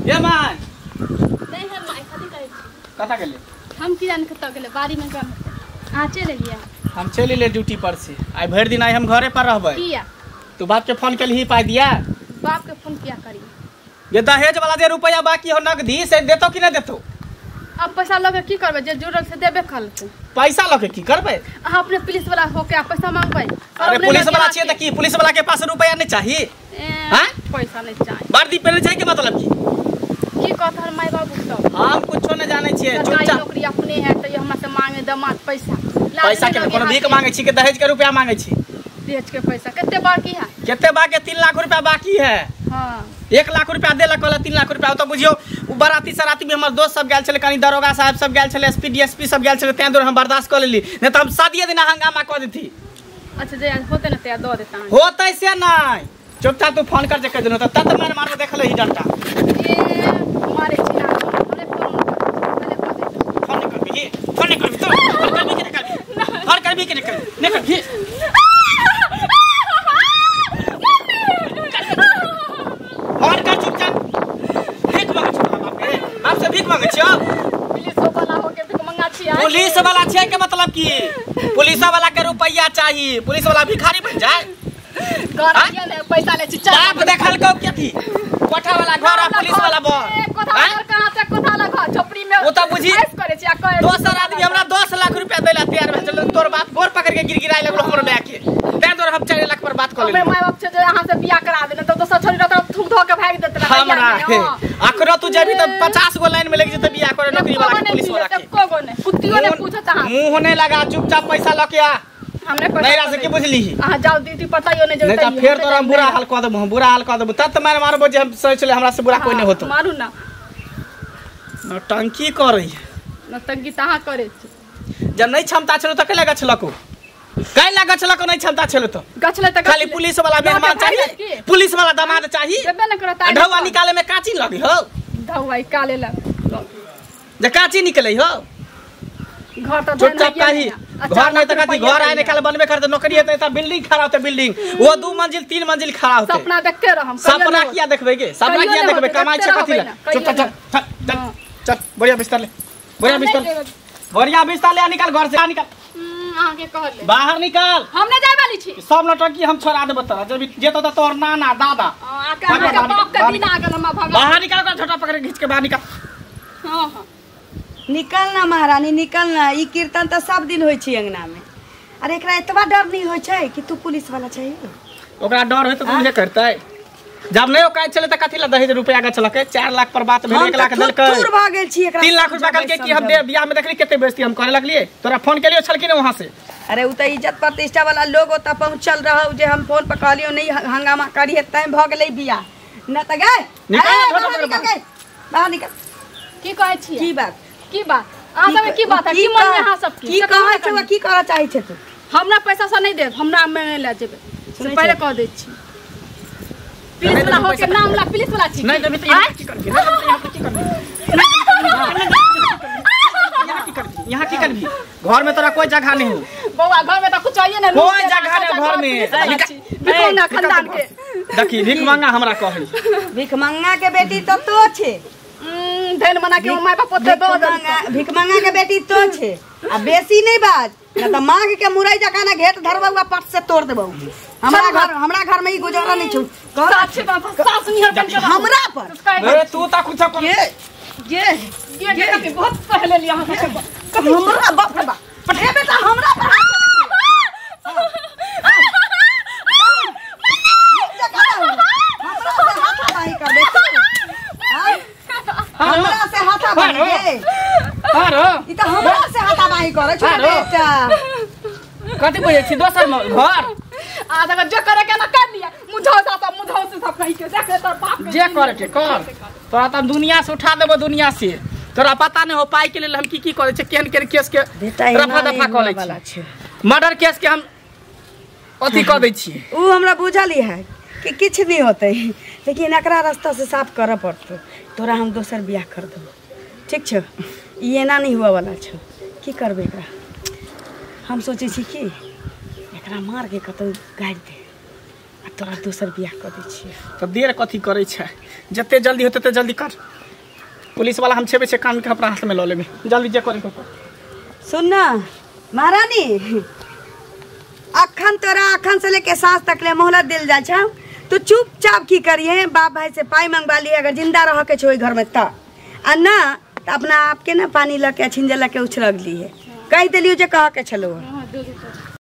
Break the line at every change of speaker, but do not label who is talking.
ये my
नहीं है my कथी करै छी?
कतऽ गेलै?
हम की जान कतऽ गेलै, बाड़ी में काम हेतै। अहाँ चलि एलियै?
हम चलि एलियै ड्यूटी पर से। आइ भरि दिन आइ हम घरे पर रहबै।
किया?
तू बाप के फोन केलही पाइ दिया?
बाप के फोन किया करी?
ये दहेज वाला जे रुपया बाकी हो नगदी से देतो कि नहीं देतो?
अब पैसा लऽ के की करबै, जे जुड़ल से देबे करतै।
पैसा लऽ के की करबै?
अहाँ अपने पुलिस वाला होके आ पैसा मांगबै?
अरे पुलिस वाला छियै तऽ की पुलिस वाला के पास रुपया नहीं चाही? हाँ?
पैसा नहीं चाही।
वर्दी पहिरने छै के मतलब की?
की कहत हर my बाबू सब?
हम कुछो नहीं जानै छियै।
चुपचाप नौकरी अपने है तऽ हमरा से मांगे दमाद पैसा।
पैसा के कोनो भीख मांगे छी के दहेज के रुपया मांगे छी?
दहेज के पैसा कते बाकी है?
कते बाकी? 3 लाख रुपया बाकी है।
हाँ।
1 लाख रुपया देलक कहलक 3 लाख रुपया। तो बुझियो उ बराती सराती में हमर दोस्त सब गेल छलै, कनी दरोगा साहब सब गेल छलै, एसपी डीएसपी सब गेल छलै, तें दुआरे हम बर्दाश्त कऽ लेली, नहीं तऽ हम शादिये दिना हंगामा कऽ देती।
अच्छा जे होते न ते दऽ देता।
होतै से नहीं, चुपचाप तू फोन कर जे कह देनो तब मार मारबो देख लही डंटा।
ए मारे छी ना हमरे फोन
फोन नहीं करबी, फोन नहीं करबी, फोन करबी के नहीं करबी, फोन करबी के नहीं करबी, नहीं करबी। फोन कर चुपचाप। भीख मांगे छी बाप के, बाप से भीख मांगे छियो?
पुलिस वाला हो के भीख मांगा छी?
पुलिस वाला छै के मतलब की? पुलिस वाला के रुपया चाहिए, पुलिस वाला भिखारी बन जाए?
घर आइए ने पैसा ले छी।
बाप देखल कौ कथी कोठा वाला घर आ पुलिस वाला बर।
कोठा वाला घर कहां से? कोठा वाला घर झोपड़ी में
ओ त बुझी
ऐश करे छी आ कहे
दोसर आदमी हमरा 10 लाख रुपया दैला तैयार भेल छल, तोर बाप गोर पकड़ के गिरगिराय लगलो हमर माय के, तें तोर हम 4 लाख पर बात क लेली।
हमर my बाप छै जे अहां से बियाह करा देने त दोसर छोरी रहत थूक धो के भागि देत
हमरा। अखनो तू जेबी त 50 गो लाइन में लग जेतै बियाह करे नौकरी वाला के पुलिस वाला के।
एको गो नहीं, कुत्तियो नहीं पूछत अहां।
मुंह नहीं लगा, चुपचाप पैसा ल के आ।
हमने पैसा
नहीं रासे की बुझली?
अहां जाओ दीदी पताइयो नहीं
नहीं
जेतै
त फेर तोरा हम बुरा हाल क देबो, हम बुरा हाल क देबो। तब त मार मारबो जे हम सोच ले हमरा से बुरा कोई नहीं होतो।
मारू ना।
नौटंकी करै
नौटंकी त अहां करै छी।
जब नहीं क्षमता छलो त कैला गछलको, कैला गछलको? नहीं क्षमता छलो त
गछले त
खाली पुलिस वाला मेहमान चाहिए, पुलिस वाला दामाद चाहिए।
देबे न करत।
ढौआ निकाले में काची लगी हो?
ढौआ निकाले ला
जे काची निकले हो?
घर त
चुपचाप काही घर नहीं त कथी घर आने काल बनबे करते, नौकरी हेतै त बिल्डिंग खड़ा होते, बिल्डिंग वो 2 मंजिल 3 मंजिल खड़ा होते।
सपना देखते रहम।
सपना किया देखबै के? सपना किया देखबै? कमाई छै कथी ला? चुपचाप चल चल चल, बढ़िया बिस्तर ले, बढ़िया बिस्तर, बढ़िया बिस्तर ले, निकाल घर से, निकाल।
अहाँ के कहले
बाहर निकाल।
हम नहीं जाय वाली छी।
सब नौटंकी हम छोड़ा देबो तोरा, जब जेतो त तोर नाना दादा
अहाँ के बाप के दिन आ गेल। हम भगा
बाहर निकाल, ओकरा झोटा पकड़ के घींच के बाहर निकाल।
हां हां
निकल ना महारानी, निकल ना। ई कीर्तन त सब दिन होइ छै अंगना में। अरे एकरा एतबा डर नहीं होइ छै कि तू पुलिस वाला छै?
ओकरा डर होय त तू करतै। जब नहीं ओकाय छले त कथी ला दहेज रुपया गछलकै? 4 लाख पर बात भेल, 1 लाख देलकै।
चूर भ गेल छी एकरा।
3 लाख रुपया कहलकै कि हम दे। बियाह में देखली कते बेइज्जती हम करे लगलियै। तोरा फोन केलियो छलखिन वहां से?
अरे उ त इज्जत प्रतिष्ठा वाला लोग ओत पहुंचल रहौ जे हम फोन पर कहलियो नहीं हंगामा करिए तैं भ गेलै बियाह। न त गए निकल बाहर निकल।
की कहै छी?
की बात?
की बात अहाँ सब की बात है? की मन में अहाँ सब
की कहै छौ? की करऽ चाहै छै तू?
हमरा पैसा से नहीं देब, हमरा में ले जेबै से पहिले कह दै छी। पुलिस वाला हो के नाम ला पुलिस वाला छी।
नहीं देबी त यहाँ की करबी? यहाँ की करबी? यहाँ की करबी? यहाँ की करबी? घर में तोरा कोई जगह नहीं।
बौआ घर में त कुछ चाहिए ना,
कोई जगह नहीं घर में।
भीख मांगा खानदान के
देखी, भीख मांगा हमरा कहै।
भीख मांगा के बेटी त तो छे।
धन मना के my बाप ओते दो
दे। भीख मांगा के बेटी तो छे। आ बेसी नहीं बाज न त मांग के मुरई जकां ना घेट धरबौ आ पट से तोड़ देबौ। हमरा घर में ई गुजारा नहीं छौ।
सास निहर बन के
हमरा पर
ए तू त कुछ कर।
ये
ये के बहुत पहले लिया हम
हमरा बाप रे बाप। ए बेटा हमरा पर हाथ हमरा से हाथापाई करबे तू? हमरा से हाथापाई रे?
आरो
ई त हमरा से हाथापाई करे छौ बेटा।
कथि बुझै छी दोसर घर?
आ तक जे करे के ना कर लिया, मुझौ सा सब मुझौ से सब कहि के देख तोर बाप के
जे करे के कर। तोरा त दुनिया से उठा देबो, दुनिया से। तोरा पता नहीं हो पाई के लेल हम की की करे छै, केहन केहन केस के रफा दफा क लै छी। मर्डर केस के हम अथी क दै छी।
उ हमरा बुझल है कि किछ नहीं होतै, लेकिन एकरा रास्ता से साफ करऽ पड़तौ। तोरा हम दोसर बियाह कर देबो, ठीक छौ? ई एना नहीं हुआ वाला छौ। की करबै एकरा? हम सोचै छी कि एकरा मार के कतौ गाड़ि दे। आ तोरा दोसर बियाह कऽ दै छियै।
तऽ देर कथी करै छै, जते जल्दी होतै तते जल्दी कर। पुलिस वाला हम छेबै छै कान के अपना हाथ में लऽ लेबै, जल्दी जे करे के।
सुन ना महारानी, अखन तोरा अखन से लेके साँझ तक ले मोहलत दिल जाइ छौ, तू चुपचाप की करिहे, बाप भाई से पाई मंगवा लिए अगर जिंदा रह के छो घर में त, आ ना त अपना आप के ना पानी लके छिंजे लके उछलग लिए। कहि देलियो जे कह के छलो।